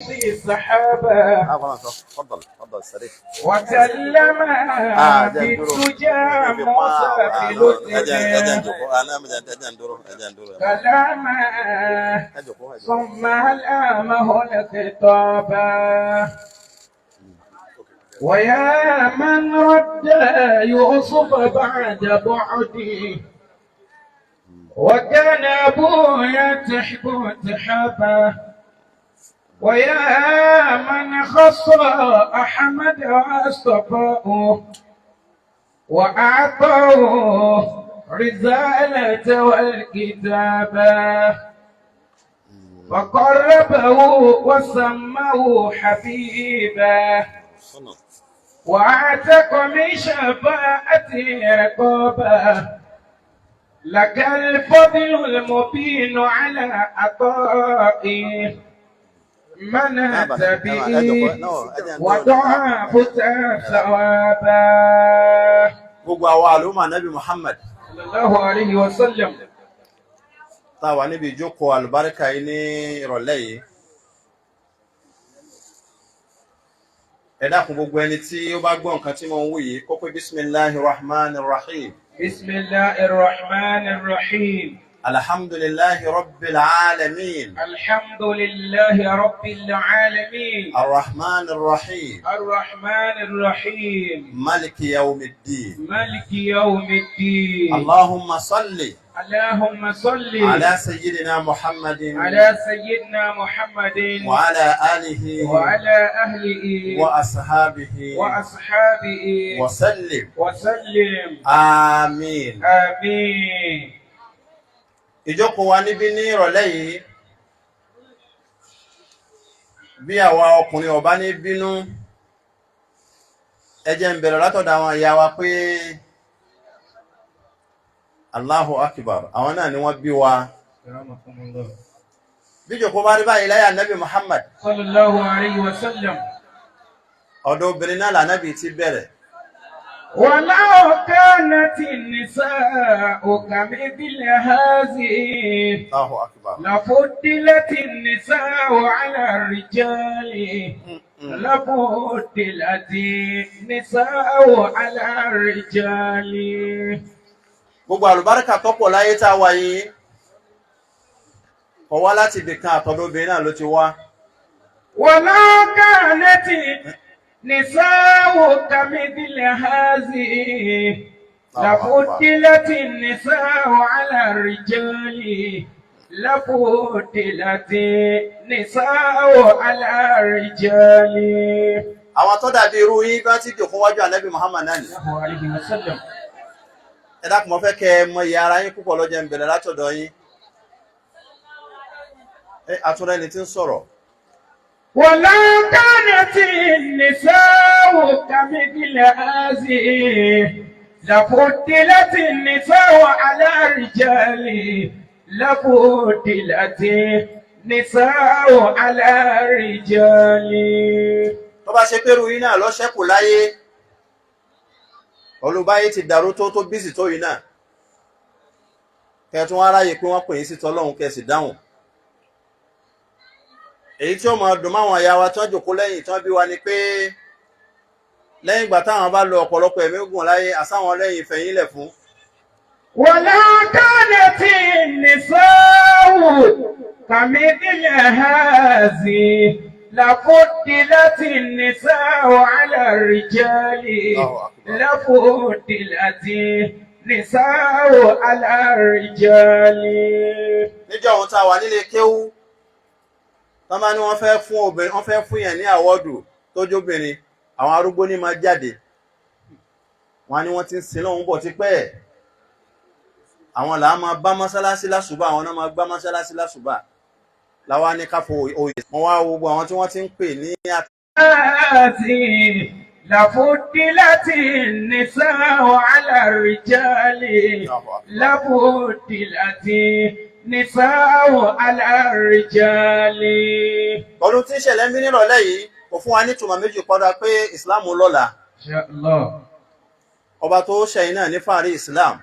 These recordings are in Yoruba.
السحابة. اه خلاص، تفضل تفضل، استريح. وكلم Ah, jẹ́ n dúró. بالدجى Fi pọ́n موسى ẹ jẹ́ ẹ jẹ́ n بلطف jòkó. Àná ẹ jẹ́ n dúró, ẹ jẹ́ n dúró, ẹ má كلاما. ẹ jòkó, ẹ jòkó. ثم ألامه الخطاب، ويا من رد يوسف بعد بعدي وكان أبوه يتحب تحبه، ويا من خص أحمد واصطفاه وأعطاه رسالة والكتابة، فقربه وسماه حبيبا، Sọ́nà. وأعتق من شفاعته رقابا. لك الفضل المبين على عطائي منعت ẹ به má ẹ jòkó náà, ẹ jẹ́ n dúró. وضعفت ثوابا. Gbogbo àwa àlùmọ̀ Nabi Muhammad صلى الله عليه وسلم. tá a wà níbi ìjókòó àlùbáríkà yìí ní ìrọ̀lẹ́ yìí, ẹ dákun, gbogbo ẹni tí ó bá gbọ́ nǹkan tí mo ń wí yìí, kó pé bisimilahi rahman rahim. بسم الله الرحمن الرحيم. Alhamdulilahi rabbil alamin. الحمد لله رب العالمين. Arrahman rahim. الرحمن الرحيم. Maliki yawmiddin. مالك يوم الدين. Allahumma salli اللهم صل ala sayyidina Muhammadin على سيدنا محمد wa ala alihi وعلى أهله wa ashabihi وأصحابه wa sallim. وسلم. Àmín. آمين. Ìjókòó wa níbí ní ìrọ̀lẹ́ yìí, bí àwa ọkùnrin ọba ní bínú, ẹ jẹ́ ń bẹ̀rẹ̀ látọ̀dọ̀ àwọn ìyá wa pé Allahu Akbar, àwọn náà ni wọ́n bí wa. رحمكم الله. Bí ìjókòó bá rí báyìí láyà Nabi Muhammad صلى الله عليه وسلم. ọ̀dọ̀ obìnrin náà lànàbì ti bẹ̀rẹ̀. ولو كانت النساء كمثل هذه Allahu Akbar. لفضلت النساء على الرجال، لفضلت النساء على الرجال. Gbogbo àlùbáríkà tọ́pọ̀ láyé tá a wà yìí kọ̀ wá láti ibìkan, àtọ̀dọ̀ obìnrin náà ló ti wá. ولو كانت النساء كمثل هذه لفضلت النساء على الرجال، لفضلت النساء على الرجال. Àwọn tó dàbí irú yín bá ti jòkó wájú ànábì Muhammad náà ni. الله عليه وسلم. Ẹ dákun, mo fẹ́ kẹ́ ẹ mọ iye ara yín púpọ̀ lọ́jọ́ ń bẹ̀rẹ̀ látọ̀dọ̀ yín. Ẹ àtúrọ̀ ẹni tí ń sọ̀rọ̀. ولو كانت النساء كمثل هذه لفضلت النساء على الرجال، لفضلت النساء على الرجال. Tó bá ṣe pé irú yín náà ló ṣẹ́kù láyé, olùbáyé ti dàrú tó bísí tó yìí náà, kẹ́ ẹ tún wá ráyè pé wọ́n pè yín sí tọ́lọ́hún, kẹ́ ẹ sì dáhùn. Èyí tí ó máa dùn máwọn ìyá wa tí wọ́n jòkó lẹ́yìn tí wọ́n bí wa ni pé lẹ́yìn ìgbà táwọn bá lo ọ̀pọ̀lọpọ̀ ẹ̀mí gùn láyé, àsáwọn lẹ́yìn fẹ̀yìn lẹ̀ fún. ولو كانت النساء كمثل هذه لفضلت النساء على الرجال، الله أكبر. لفضلت النساء على الرجال. Níjọ́ ohun tá a wà nílé kéwú tọ́ bá ní wọ́n fẹ́ fún obìnrin, wọ́n fẹ́ fún yẹn ní àwọ́dù tó jóbìnrin, àwọn arúgbó ní máa jáde. Wọ́n á ní wọ́n ti ń sin lọ́hún bọ̀ tipẹ́, àwọn làá máa bá mọ́sálásí lásùbà, àwọn náà máa gbá mọ́sálásí lásùbà, làwa ní ká fo oyè wọ́n wá wo gbogbo àwọn tí wọ́n ti ń pè ní لفضلت النساء على الرجال، لفضلت النساء على الرجال. Ọdún tí ń ṣẹlẹ̀ ń bí nírọ̀lẹ́ yìí kò fún wa nítumọ̀ méjì kọ́dá pé ìsìláàmù lọ́la. إن شاء الله. Ọba tó ṣẹ̀yìn náà ní fàárí islam,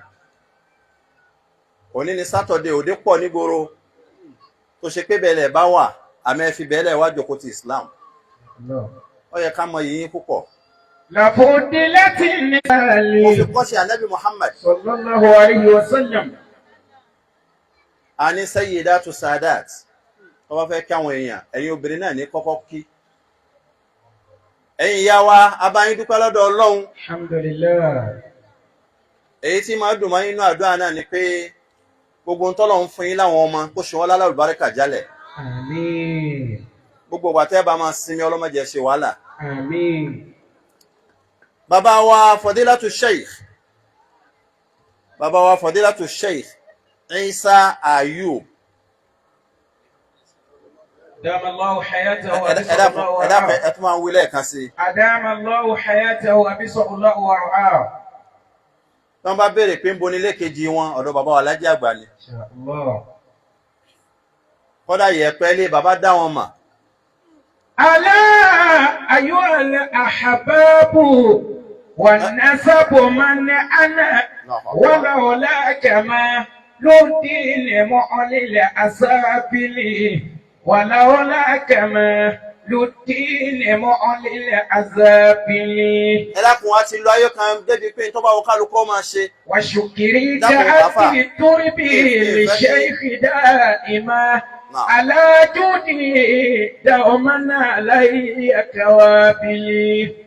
òní ni sátọ̀dé, òde pọ̀ nígboro tó ṣe pé bẹ̀rẹ̀ bá wà. Àmọ́ ẹ fi bẹ́ẹ̀lẹ̀ wá jókòó ti Islam. Ó yẹ ká mọ yìnyín púpọ̀. لفضلت Mo fi النساء kọ́ sí Anabi Muhammad. صلى الله عليه وسلم. A ní Sayyidatu Sadat. Tó bá fẹ́ kí àwọn èèyàn, ẹ̀yin obìnrin náà ní kọ́kọ́ kí. Ẹ̀yin ìyá wa, a bá yín dúpẹ́ lọ́dọ̀ Ọlọ́run. الحمد لله. Èyí tí máa dùn mọ́ inú àdúrà náà ni pé gbogbo ntọ́lọ̀ ń fún yín láwọn ọmọ kó ṣe wọ́n lálùbáríkà jálẹ̀. آمين. Gbogbo ìgbà tẹ́ bá máa sinmi ọlọ́mọdé ṣe wàhálà. آمين. Bàbá wa Fadilatu Sheikh, bàbá wa Fadilatu Sheikh Isa Ayub. دام الله حياته Ẹ وأبصر dákun الله ẹ dákun ورعاه. ẹ tún máa ń wí lẹ́ẹ̀kan sí i. أدام الله حياته وأبصر الله ورعاه. Tí wọ́n bá béèrè pé ń bo nílé kejì wọn, ọ̀dọ̀ bàbá wa Alhaji àgbà ni. إن شاء الله. Kọ́dà yẹ̀pẹ́ lé bàbá dá wọn mà. ألا أيها الأحباب والنسب من أنا ولولاك ما للدين معلي الأسافل ولولاك ما للدين معلي الأسافل. Ẹ dákun wa ti lọ ayé kan débi pé tó bá wọ kálukú máa ṣe. وشكري دعوة عفا. تأتي التربي للشيخ دائما على جودي دوما علي كوابلي.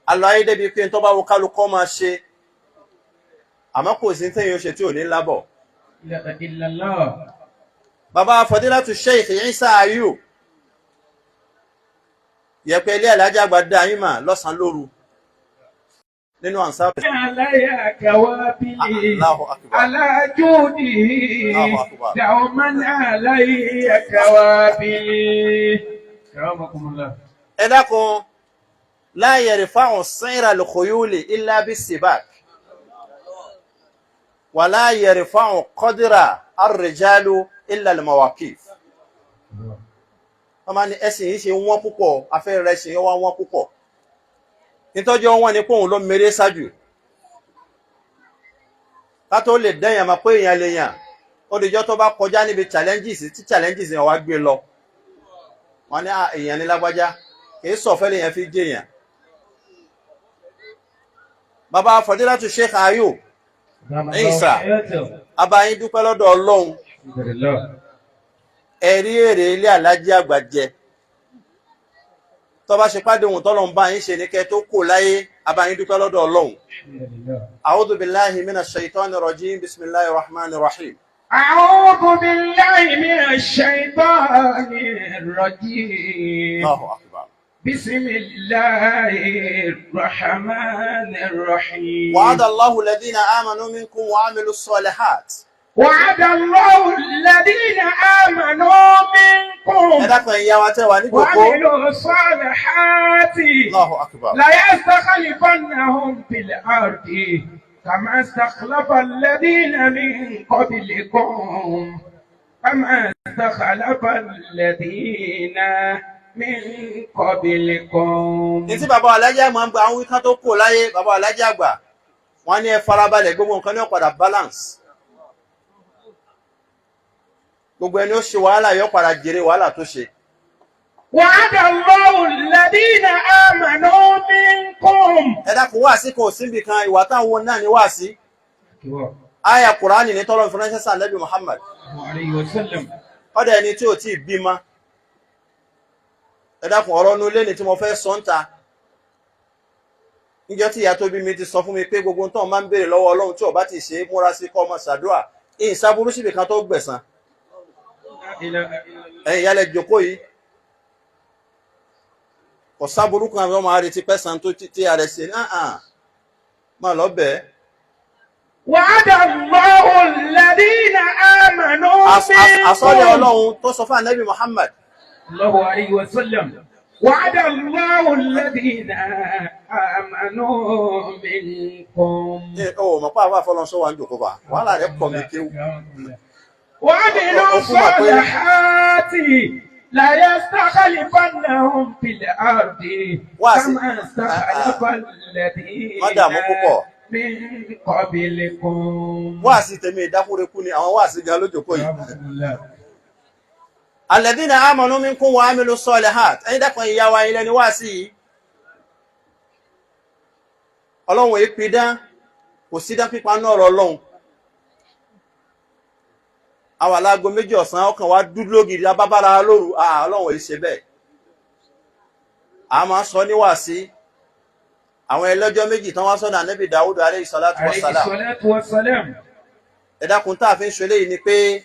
Alọ ayé débi pé tó bá wọ kálukú máa ṣe. Àmọ́ kò sí téèyàn ṣe tí ò ní lábọ̀. لا إله إلا الله. Bàbá Fadilatu Sheikh Isa Ayub. Yẹ̀pẹ̀ ilé Alhaji àgbà dá yín mà lọ́sàn-án lóru. Nínú ànsá. علي كوابلي. Allahu Akbar. على جودي الله أكبر. دوما علي كوابلي. كرمكم الله. Ẹ dákun, la yarfa'u sayra al-khuyuli illa bis-sibaq. Wa la yarfa'u qadra ar-rijalu illa al-mawaqif. Wọ́n máa ní ẹ̀sìn yìí ṣe wọ́n púpọ̀, afẹ́rẹ́ rẹ̀ ṣe wá wọ́n púpọ̀. Nítọ́jú wọn ni pé òun ló mèrè ṣáájú. Ká tó lè dẹ́yàn máa pé èèyàn lè yàn. Ó dijọ́ tó bá kọjá níbi challenges tí challenges yẹn wá gbé lọ. Wọ́n ní èèyàn ní lágbájá, kìí sọ̀fẹ́ lèèyàn fi jẹ́ èèyàn. Bàbá Fadilatu Sheikh Ayub دام الله Isa. حياته. Abayín dúpẹ́ lọ́dọ̀ Ọlọ́run. الحمد لله. Ẹ̀rí èrè ilé Alhaji àgbà jẹ. Tó bá ṣe pàdé ohun tọ́lọ́run bá yín ṣe ní kẹ́ tó kò láyé, abayín dúpẹ́ lọ́dọ̀ Ọlọ́run. الحمد لله. A'udhu billahi minash shaitani rajim, bismillahir rahmanir rahim. أعوذ بالله من الشيطان الرجيم. Allahu akbar. بسم الله الرحمن الرحيم. Wa'ada Allahu alladhina amanu minkum wa 'amilus solihat. وعد الله الذين آمنوا منكم Ẹ dákun ẹ̀yin ìyá wa tẹ́ wà ní jòkó. وعملوا الصالحات Allahu akbar. ليستخلفنهم في الأرض كما استخلف الذين من قبلكم كما استخلف الذين من قبلكم. Ní tí bàbá Alhaji àgbà ń gba àwọn wíkán tó kò láyé, bàbá Alhaji àgbà, wọ́n ní ẹ farabalẹ̀ gbogbo nǹkan ní ó padà balance. Gbogbo ẹni ó ṣe wàhálà yóò padà jèrè wàhálà tó ṣe. وعد الله الذين آمنوا منكم. Ẹ dákun wáàsí kan ò síbi kan ìwà táwọn náà ní wáàsí. Àyà Kùránì ní tọ́lọ́ ìfúnránṣẹ́ sàn Nábì Muhammad. عليه وسلم. Ọ̀dọ̀ ẹni tí ò tí ì bímọ. Ẹ dákun ọ̀rọ̀ inú ilé ni tí mo fẹ́ sọ ń ta. Níjọ́ tí ìyá tó bí mi ti sọ fún mi pé gbogbo tó máa ń béèrè lọ́wọ́ Ọlọ́run tí ò bá ti ṣe é múra sí kọ́ ọmọ ṣàdúrà. Ìṣàbùrú síbi kan tó gbẹ̀san. لا إله إلا الله. Ẹ̀yin ìyálẹ̀ jòkó yìí. Kò sáburú kan àwọn ọmọ àrètí pẹ́sàn tó tí a rẹ̀ ṣe ní àhàn. Máa lọ bẹ́ẹ̀. وعد الله الذين آمنوا Àsọ́lẹ̀ منكم. Ọlọ́run tó sọ fún Ànábì Muhammad. الله عليه وسلم. وعد الله الذين آمنوا منكم. Ẹ ò mọ̀ pé àwọn afọlọ́sọ wà ń jòkó bá. Wàhálà rẹ̀ pọ̀ mí kéwù. وعملوا الصالحات ليستخلفنهم في الأرض Wá sí. كما استخلف الذين Má dààmú púpọ̀. من قبلكم. Wáàsí tèmi ìdákúrekú ni àwọn wáàsí gan lójókòó yìí. Alladhina amanu minkum wa amilu salihat, ẹ̀yin dákan ìyá wa ilẹ̀ ni wá sí yìí. Ọlọ́run èé pidán, kò sí dán pípa náà ọ̀rọ̀ Ọlọ́run. Àwọn alágo 2 ọ̀sán ọkàn wa dúdú lógiri abábára lóru, Ọlọ́run èé ṣe bẹ́ẹ̀. A máa sọ níwàásí àwọn ẹlẹ́jọ́ méjì tán wá sọ́dọ̀ Ànábì Dáúdù alayhi salatu wassalam. Ẹ dákun, tá a fi ń ṣe eléyìí ni pé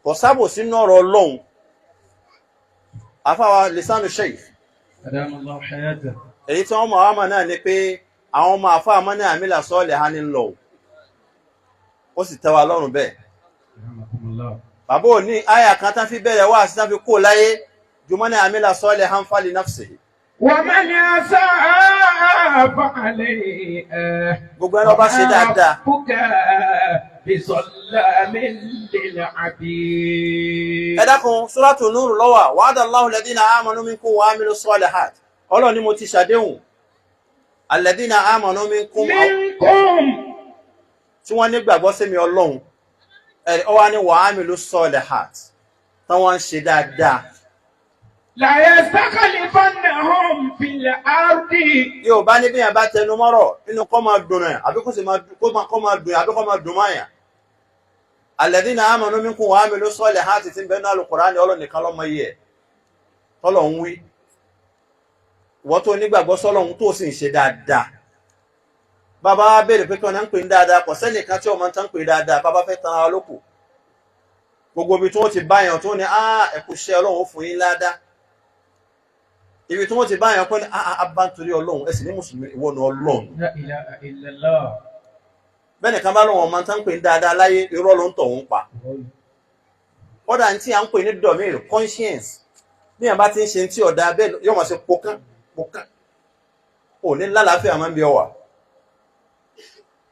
kò sábò sínú ọ̀rọ̀ Ọlọ́run. Àfáwà lisanu sheikh, èyí tí wọ́n mọ̀ wá mọ̀ náà ni pé àwọn ọmọ àfáà mọ́ ní àmìlà sọ́ọ̀lẹ̀ ha ní lọ, ó sì tẹ́ wa lọ́rùn bẹ́ẹ̀. Bàbá ò ní àyà kan tán fi bẹ̀rẹ̀ wá sí tán fi kó láyé jùmọ́ ní àmìlà sọ́ọ̀lẹ̀ ha ń fali nafsihi. ومن أساء فعليها. Gbogbo ẹni ọba ṣe dáadáa. ربك بظلام للعبيد. Ẹ dákun, Suratu Nur lọ́wà, wa'ada Allahu alladhina amanu minkum wa amilu salihat. Ọlọ́run ni mo ti ṣàdéhùn. Alladhina amanu minkum, منكم tí wọ́n nígbàgbọ́ sí mi Ọlọ́run. Ẹ̀rí ọwá ní wa amilu salihat. Tán wọ́n ń ṣe dáadáa. ليستخلفنهم في الأرض. Yóò bá ní bí yẹn bá tẹnu mọ́rọ̀ nínú kọ́ máa dùn ẹ̀ àbí kó sì máa kó máa dùn ẹ̀ àbí kó máa dùn máyà. Alladhina amanu minkum wa amilu salihati ti ń bẹ ní Al-Qur'ani, Ọlọ́run nìkan lọ́mọ yìí ẹ̀ tọ́lọ̀ ń wí. Ìwọ́n tó nígbàgbọ́ sọ́lọ́run tó sì ń ṣe dáadáa. Bàbá wa béèrè pé kí wọ́n ń pè ní dáadáa, kò sẹ́nìkan tí ọmọ tán ń pè dáadáa, bàbá fẹ́ tan ara lóko. Gbogbo ibi tí wọ́n ti báyàn tó ní ẹ kú iṣẹ́, Ọlọ́run ó fún yín ládàá. Ibi tí wọ́n ti báyàn pé ní abá nítorí Ọlọ́run, ẹ sì ní mùsùlùmí ìwọ ni Ọlọ́run. لا إله إلا الله. Bẹ́ẹ̀ nìkan bá lóun ọmọ tán ń pè ní dáadáa láyé, irọ́ ló ń tọ̀ ń pa. Kódà ní tí à ń pè ní dọ̀míìrì, conscience, bí yàn bá ti ń ṣe tí ọ̀dà bẹ́ẹ̀ yóò máa ṣe pokán pokán, ò ní lálàáfíà máa ń bí ọ wà.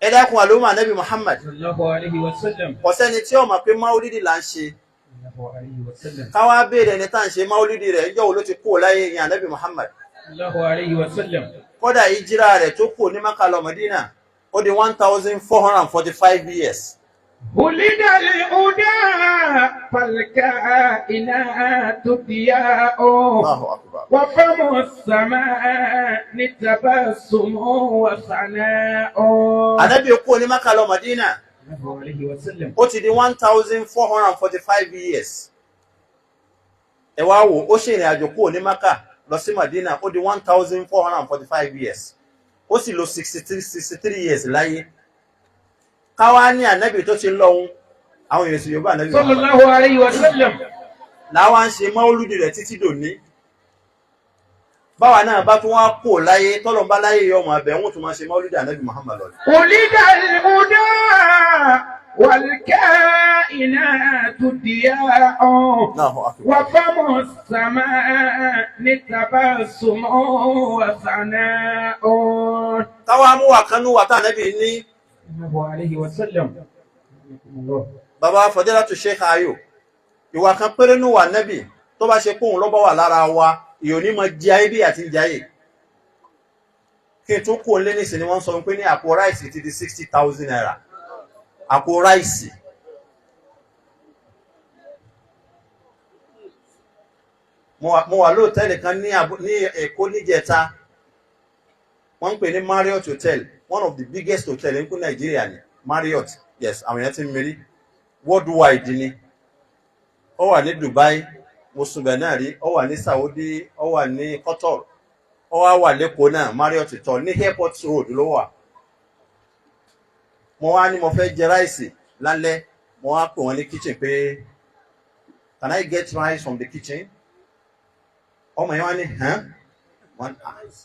Ẹ dákun, àlùmọ́ Ànábì Muhammad, صلى الله عليه وسلم. kò sẹ́ni tí ó mọ̀ pé máúlídì là ń ṣe. صلى الله عليه وسلم. Káwá béèrè ẹni tá à ń ṣe máúlídì rẹ̀ ìjọ́ wo ló ti kú láyé ìyẹn Ànábì Muhammad. صلى الله عليه وسلم. Kódà ìjírà rẹ̀ tó kù ní Mákà lọ Mádínà, ó di 1445 years. ولد الهدى فالكائنات ضياء. Allahu akbar. وفم السماء تبسم وثناء. Ànábì kú ní Mákà lọ Mádínà, صلى الله عليه وسلم. ó ti di 1445 years. Ẹ wá wò ó, ṣe ìrìn àjò kúrò ní Mákà lọ sí Mádínà, ó di 1445 years, ó sì lò 63 years láyé. Káwá ní ànábì tó ti lọ́hún, àwọn èèyàn sì Yorùbá ànábì صلى Muhammad. الله عليه وسلم. Làwa ń ṣe máúlúdì rẹ̀ títí dòní. Báwa náà bá tún wá kò láyé, tọ́lọ̀ bá láyé yọ ọmọ abẹ, wọn tún máa ṣe máúlúdì ànábì Muhammad lọ. ولد الهدى والكائنات ضياء. Allahu akbar. وفم السماء تبسم وثناء. Káwá mú wà kánú wà tá ànábì ní. صلى الله عليه وسلم. Bàbá Fadilatu Sheikh Ayo, ìwà kan péré nù wà nẹ́bì tó bá ṣe kóhun lọ́bọ̀ wà lára wa, ìyò ní mọ jẹ ayé bí àti ń jayé. Kí n tó kó lé nísìn ni wọ́n sọ pé ní àpò ráìsì ti di 60,000 naira àpò ráìsì. Mo wà lóòtẹ́ẹ̀lì kan ní Èkó níjẹta, wọ́n ń pè ní Marriott Hotel, one of the biggest hotel ní Nàìjíríà ni Marriott. Yes, àwọn èèyàn ti ń mérí worldwide ni. Ó wà ní Dubai, mo sùn bẹ̀ náà rí, ó wà ní Saudi, ó wà ní Qatar, ó wá wà lẹ́kọ̀ọ́ náà. Marriott Hotel ní Airport Road ló wà. Mo wá ní mo fẹ́ jẹ ráìsì lálẹ́, mo wá pè wọ́n ní kitchen pé, "Can I get rice from the kitchen?" Ọmọ yẹn wá ní hàn wọ́n,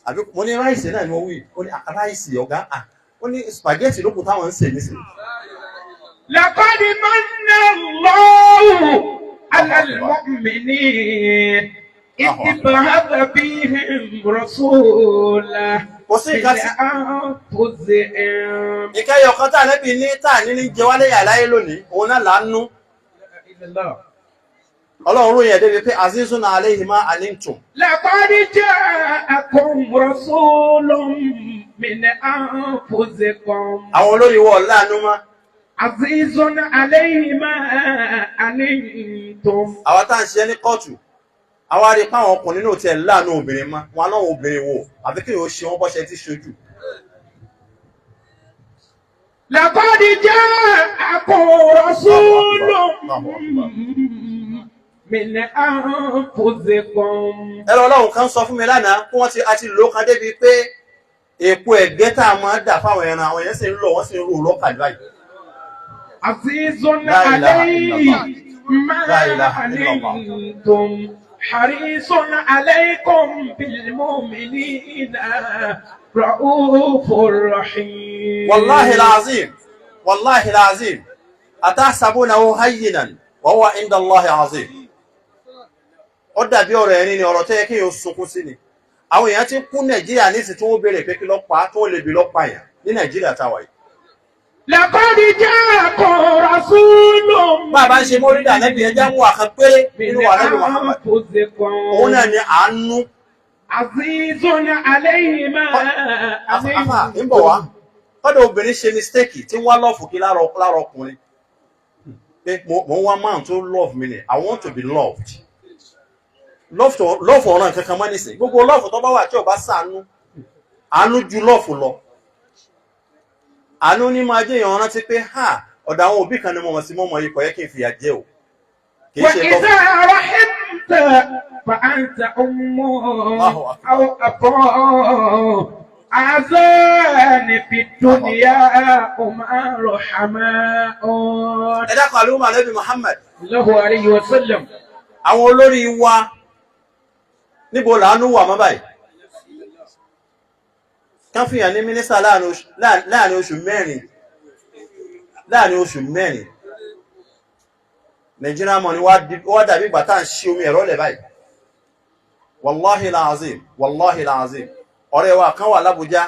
àbí mo ní ráìsì náà ni mo wí. Ó ní, "Ah, ráìsì ọ̀gá, ah." Ó ní spaghetti ló kù táwọn ń sè nísìnyí. لقد من الله على المؤمنين إذ بعث فيهم رسولا Kò sí من nǹkan tí أنفسهم. Ìkẹyọ̀ kan tá ànábì ní tá à ní ní jẹ wálé yà láyé lónìí, òun náà là ń nú. Ọlọ́run ròyìn ẹ̀ débi pé azizun alayhi ma anittum. لقد جاءكم رسول من أنفسكم. Àwọn olórí wọ̀ láàánú mọ́. عزيز عليه ما عنتم. Àwa tá à ń ṣiṣẹ́ ní kóòtù, àwa rí i pé àwọn ọkùnrin náà tiẹ̀ láàánú obìnrin mọ́ wọn, aláwọ̀ obìnrin wò àfi kí yóò ṣe wọ́n bọ́ṣẹ tí ṣojú. لقد جاءكم رسول من أنفسكم. Ẹ̀rọ ọlọ́run kan sọ fún mi lánàá kí wọ́n ti àti lò ó kan débi pé èpo ẹ̀gẹ́ tá a máa dà fáwọn ẹran, àwọn yẹn sì ń lọ, wọ́n sì ń rò lọ́kà báyìí. عزيز لا إله إلا عليه الله. ما لا إله إلا الله. عنتم حريص عليكم بالمؤمنين رؤوف رحيم. والله العظيم، والله العظيم، أتحسبونه هينا وهو عند الله عظيم. Ó dàbí ọ̀rọ̀ ẹ̀rín ni, ọ̀rọ̀ tó yẹ kí yóò sunkún sí ni. Àwọn èèyàn ti kú Nàìjíríà ní ìsìn tí wọ́n béèrè pé kí ló pa á, tó lè bi ló pa èèyàn ní Nàìjíríà táwa yìí. لقد جاءكم رسول Bá a bá ń ṣe mọ́rídà nẹ́bí, ẹjẹ́ mú àkàn péré من nínú ànábì Muhammad. أنفسكم. Òun náà ni àánú. عزيز عليه ما Afa ń bọ̀ wá. Kọ́dọ̀ obìnrin ṣe mistake tí wọ́n love kí lára ọkùnrin. Pé mo ń wá man tó love mi ni, I want to be loved. Love to love ọ̀ràn kankan mọ́ nísìnyí. Gbogbo love tó bá wà tí ò bá sànú. Àánú ju love lọ. Àánú ní máa jẹ́ èèyàn rántí pé ha, ọ̀dọ̀ àwọn òbí kan ni mo mọ̀ sí mọ́mọ́ yìí, kò yẹ kí n fìyà jẹ o. Kì í ṣe love. وإذا رحمت فأنت أم الله أكبر. أو أبو، عزان في الدنيا هما رحماء. Ẹ dákun, àlùmọ̀ ànábì Muhammad. الله عليه وسلم. Àwọn olórí wa, níbo làánú wà mọ́ báyìí? Kán fìyàn ní mínísítà láàrin oṣù 4, láàrin oṣù 4, Nàìjíríà mọ̀ ni wá dàbí ìgbà tá à ń ṣe omi ẹ̀rọ lẹ̀ báyìí. Wàláhì làázìm, wàláhì làázìm. Ọ̀rẹ́ wa kan wà lábújá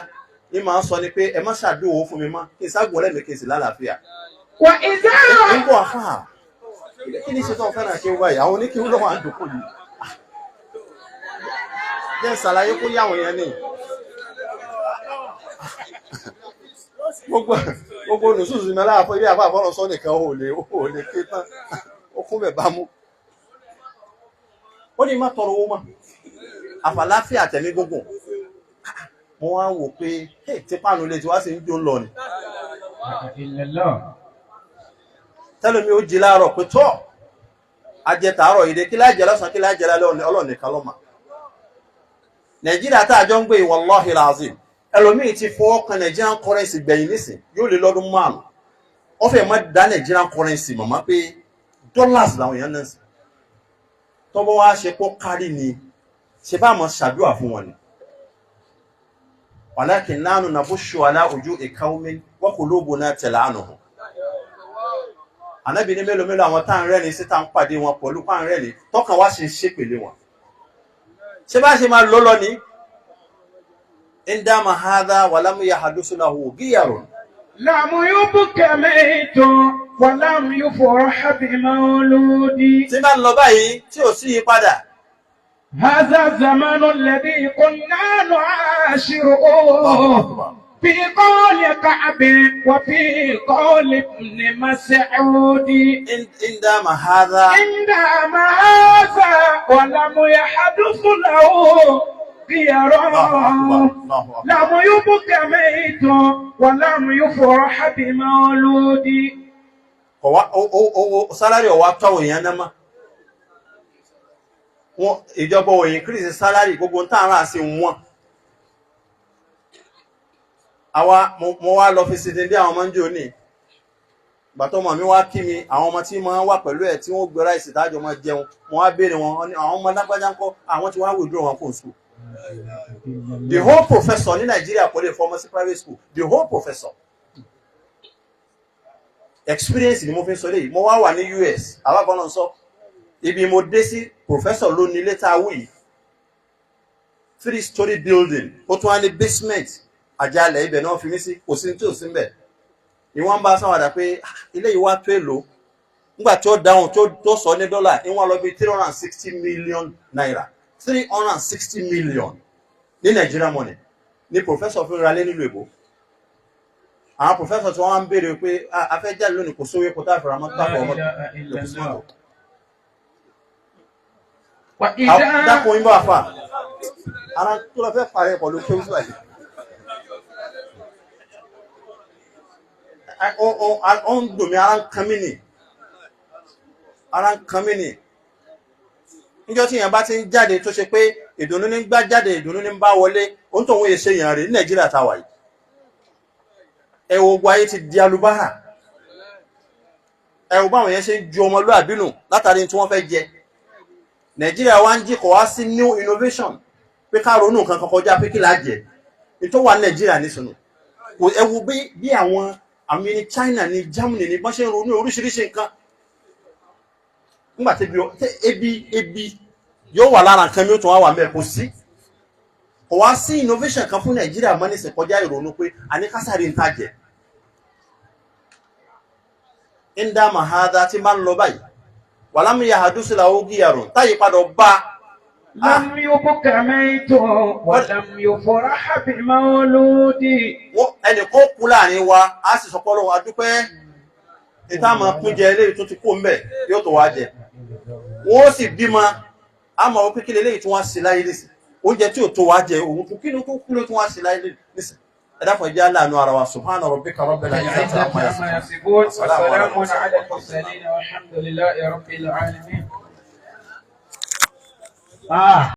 ní máa ń sọ ni pé ẹ má ṣàdúró fún mi mọ́, kí n ságùn ọlẹ́mìí, kí n sì lálàáfíà. وإذا Ń bọ̀ àfáà, kí ni ṣe tó fẹ́ràn kí ó wáyé àwọn oníkíwú lọ́wọ́ àdókò yìí? Jẹ́ ìsàlàyé kó yáwọn èèyàn ní gbogbo nùsùsù mi aláàfọ ilé àfọ àfọlọ sọ nìkan ò lè ké tán, ó kún bẹ̀ bá mú. Ó ní má tọrọ owó mọ́, àfàláfíà tẹ̀mí gbogbo. Mo wá wò pé tí páànù lè tí wá sí ń jó lọ ni. إلا الله. Tẹ́lómi ó jí láàárọ̀ pé tọ́ ajẹtàárọ̀ ìdè, kí lájẹ lọ́sàn, kí lájẹ lálẹ́, Ọlọ́run nìkan ló mọ̀. Nàìjíríà tá a jọ ń gbé, wallahi lazim, ẹlòmíì ti fọwọ́ kan Nigerian currency gbẹ̀yìn nísìn yóò lé lọ́dún 5. Wọ́n fẹ́ má dá Nigerian currency mọ̀mọ́ pé dollars làwọn èèyàn náà sí. Tọ́bọ̀ wá ṣe kó kárí ni ṣe bá mọ̀ ṣàdúrà fún wọn ni. Walakin nahnu nabushu ala wujuhi qawmin wa qulubuna tal'anuhum. Ànábì ní mélòó mélòó àwọn tá à ń rẹ́ni sí, tá à ń pàdé wọn pẹ̀lú pa à ń rẹ́ni, tọkàn wá ṣe ń ṣépèlé wọn. Ṣé bá ṣe máa lọ lọ ní. Indama hadha walam yahdusu lahu giyarun. لم يبك ميت ولم يفرح بمولود. Tí bá ń lọ báyìí tí ò sí yí padà. هذا الزمان الذي كنا نعاشره في قول كعب وفي قول ابن مسعود. Indama hadha. عندما هذا ولم يحدث له غير. Allahu akbar, Allahu akbar. لم يبك ميت ولم يفرح بمولود. Kọ̀ wá owó salary ọ̀wá tọ́wọ̀ èèyàn náà mọ́. Wọn ìjọba ò increase salary, gbogbo tá à ń rà sí wọn. Àwa mo wá lọ fi sinmi bí àwọn ọmọ ń jò ní. Ìgbà tó ọmọ mi wá kí mi, àwọn ọmọ tí mo wà pẹ̀lú ẹ̀ tí wọ́n gbé rice tájọ máa jẹun, mo wá béèrè wọn, wọ́n ní àwọn ọmọ lágbájá ń kọ́, àwọn tí wọ́n á withdraw wọn kò school. The whole professor ní Nàìjíríà kò lè fọmọ sí private school. The whole professor. Experience ni mo fi ń sọ léyìí. Mo wá wà ní US, alábọ́nà sọ. Ibi mo dé sí, professor ló ní ilé tá a wù yìí. Three story building, ó tún wá ní basement, àjálẹ̀ ibẹ̀ náà fi mí sí, kò sí ní tí ò sí ń bẹ̀. Ìwọ̀n bá sáwàdà pé, "Ah, ilé yìí wá tó èlò?" Nígbà tí ó dáhùn tó sọ ní dọ́là, ìwọ̀n lọ bí ₦360 million, 360 million ní Nigeria money ní professor fi ra lé nílùú èbó. Àwọn professor tí wọ́n wá ń béèrè pé a fẹ́ jáde lónìí, kò sówó epo tá a fẹ́ra mọ́tò La àfọwọ́ mọ́tò ilaha lòkù sí mọ́tò. illallah. Wa idha Dákun yín bá wà fà ara tó lọ fẹ́ parẹ́ pọ̀ ló kéwú síwájú. Ó ń dùn mí, ara ń kan mí nì, ara ń kan mí nì. Níjọ́ tí èèyàn bá ti ń jáde tó ṣe pé ìdùnnú ní gbá jáde, ìdùnnú ní bá wọlé, ó ń tòun yè ṣe èèyàn rè ní Nàìjíríà tá a wà yìí. Ẹ wo gbogbo ayé ti di alubáhà. Ẹ wo báwọn yẹn ṣe ń ju ọmọlúàbí nù látàrí tí wọ́n fẹ́ jẹ. Nàìjíríà wá ń jí, kò wá sí new innovation pé ká ronú nǹkan kan kọjá pé kí là á jẹ. Ètò wà ní Nàìjíríà nísìnyí, kò ẹ wo bí àwọn àmì ní China ní Germany ní bọ́n ṣe ń ronú oríṣiríṣi nǹkan. Nígbà tí ebi yóò wà lára nǹkan mi, ó tún wá wà mẹ́ẹ̀, kò sí, kò wá sí innovation kan fún Nàìjíríà mọ́ nísìnyí kọjá ìrònú pé àníkásáré ń tàjẹ́ ń dá màhádá tí máa ń lọ báyìí wàlámù yahadusila ogiyarun táyì padà bá. لم يبك ميت ولم يفرح بمولود. Wọ́n ẹnì kan kú láàrin wa, á sì sọ pé Ọlọ́run adúpẹ́, ìta máa kún jẹ eléyìí tó ti kó mbẹ yóò tó wá jẹ. Wọ́n ó sì bímọ, á máa wọ́n pé kí leléyìí tó wá sí láyé nísìn, oúnjẹ tí ò tó wá jẹ òun kí ló kí ló tó wá sí láyé nísìn. Ẹ dákun, ẹ jẹ́ aláàánú ara wa. Subhana rabbika rabbil izzati amma عما yasifun. يصفون وسلام على المرسلين والحمد لله رب العالمين.